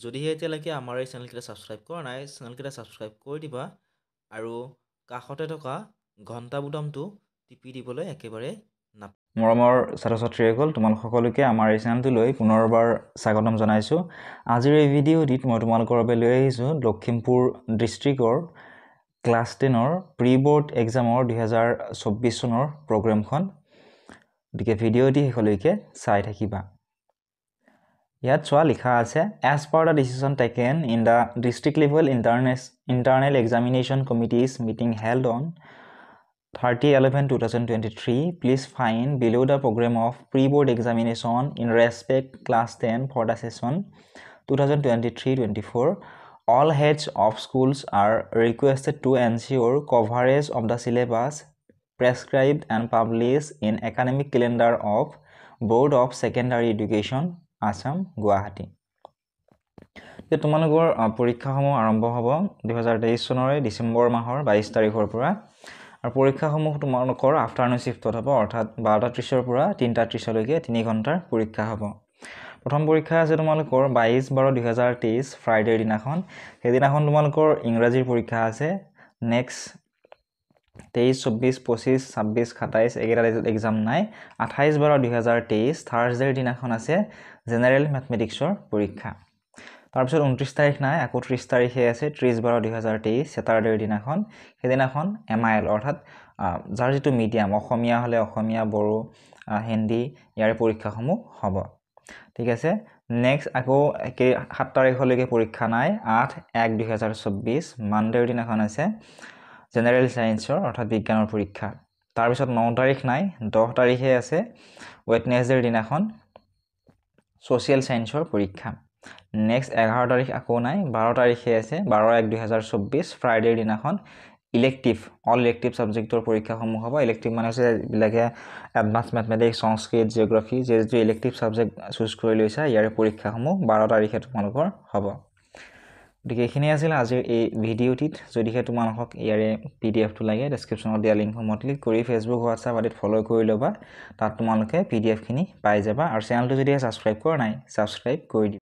যদিহে এতিয়ালৈকে আমাৰ এই চেনেলকেইটা ছাবস্ক্ৰাইব কৰা নাই, চেনেলকেইটা ছাবস্ক্ৰাইব কৰি দিবা আৰু কাষতে থকা ঘণ্টা বুটামটো টিপি দিবলৈ একেবাৰে নাপ। মৰমৰ ছাত্ৰ ছাত্ৰীসকল, তোমালোক সকলোকে আমাৰ এই চেনেলটোলৈ পুনৰবাৰ স্বাগতম জনাইছোঁ। আজিৰ এই ভিডিঅ'টিত মই তোমালোকৰ বাবে লৈ আহিছোঁ লখিমপুৰ ডিষ্ট্ৰিক্টৰ ক্লাছ 10ৰ প্ৰি বৰ্ড এক্সামৰ 2024 চনৰ প্ৰগ্ৰেমখন। গতিকে ভিডিঅ'টি শেষলৈকে চাই থাকিবা। ইয়াত চোৱা, লিখা আছে, "As per the decision taken in the district level internal examination committee's meeting held on 30/11/2023, please find below the program of pre-board examination in respect class 10 for the session 2023-24. All heads of schools are requested to ensure coverage of the syllabus prescribed and published in academic calendar of Board of Secondary Education, Assam, Guwahati." এতিয়া তোমালোকৰ পৰীক্ষাসমূহ আৰম্ভ হ'ব 2023 চনৰে ডিচেম্বৰ মাহৰ 22 তাৰিখৰ পৰা আৰু পৰীক্ষাসমূহ তোমালোকৰ আফটাৰনুন শ্বিফ্টত হ'ব, অৰ্থাৎ 12টা 30ৰ পৰা 3টা 30লৈকে 3 ঘণ্টাৰ পৰীক্ষা হ'ব। প্ৰথম পৰীক্ষা আছে তোমালোকৰ 22/12/2023, ফ্ৰাইডেৰ দিনাখন। সেইদিনাখন তোমালোকৰ ইংৰাজীৰ পৰীক্ষা আছে। নেক্সট 23, 24, 25, 26, 27 এইকেইটা ডেটত এক্সাম নাই। 28/12/2023, থাৰ্ছডেৰ দিনাখন আছে জেনেৰেল মেথমেটিক্সৰ পৰীক্ষা। তাৰপিছত 29 তাৰিখ নাই, আকৌ 30 তাৰিখে আছে, 30/12/2023, ছেটাৰডেৰ দিনাখন। সেইদিনাখন এমআইএল, অৰ্থাৎ যাৰ যিটো মিডিয়াম, অসমীয়া হ'লে অসমীয়া, বড়ো, হিন্দী, ইয়াৰে পৰীক্ষাসমূহ হ'ব। ঠিক আছে। নেক্সট আকৌ একে 7 তাৰিখলৈকে পৰীক্ষা নাই। 8/1/2024, মানডেৰ দিনাখন আছে জেনেৰেল ছায়েন্সৰ, অৰ্থাৎ বিজ্ঞানৰ পৰীক্ষা। তাৰপিছত 9 তাৰিখ নাই, 10 তাৰিখে আছে ৱেডনেছডেৰ দিনাখন ছ'চিয়েল ছায়েন্সৰ পৰীক্ষা। নেক্সট 11 তাৰিখ আকৌ নাই, 12 তাৰিখে আছে, 12/1/2024, ফ্ৰাইডেৰ দিনাখন ইলেক্টিভ, অল ইলেক্টিভ ছাবজেক্টৰ পৰীক্ষাসমূহ হ'ব। ইলেক্টিভ মানে হৈছে যিবিলাকে এডভান্স মেথমেটিক্স, সংস্কৃত, জিঅ'গ্ৰাফী, যে যিটো ইলেক্টিভ ছাবজেক্ট চুজ কৰি লৈছা, ইয়াৰে পৰীক্ষাসমূহ 12 তাৰিখে তোমালোকৰ হ'ব। গতিকে এইখিনি আছিল আজিৰ এই ভিডিঅ'টিত। যদিহে তোমালোকক ইয়াৰে পিডিএফটো লাগে, ডেছক্ৰিপশ্যনত দিয়া লিংকসমূহত ক্লিক কৰি ফেচবুক, হোৱাটছআপ আদিত ফ'ল' কৰি ল'বা। তাত তোমালোকে পিডিএফখিনি পাই যাবা আৰু চেনেলটো যদিহে ছাবস্ক্ৰাইব কৰা নাই, ছাবস্ক্ৰাইব কৰি দিবা।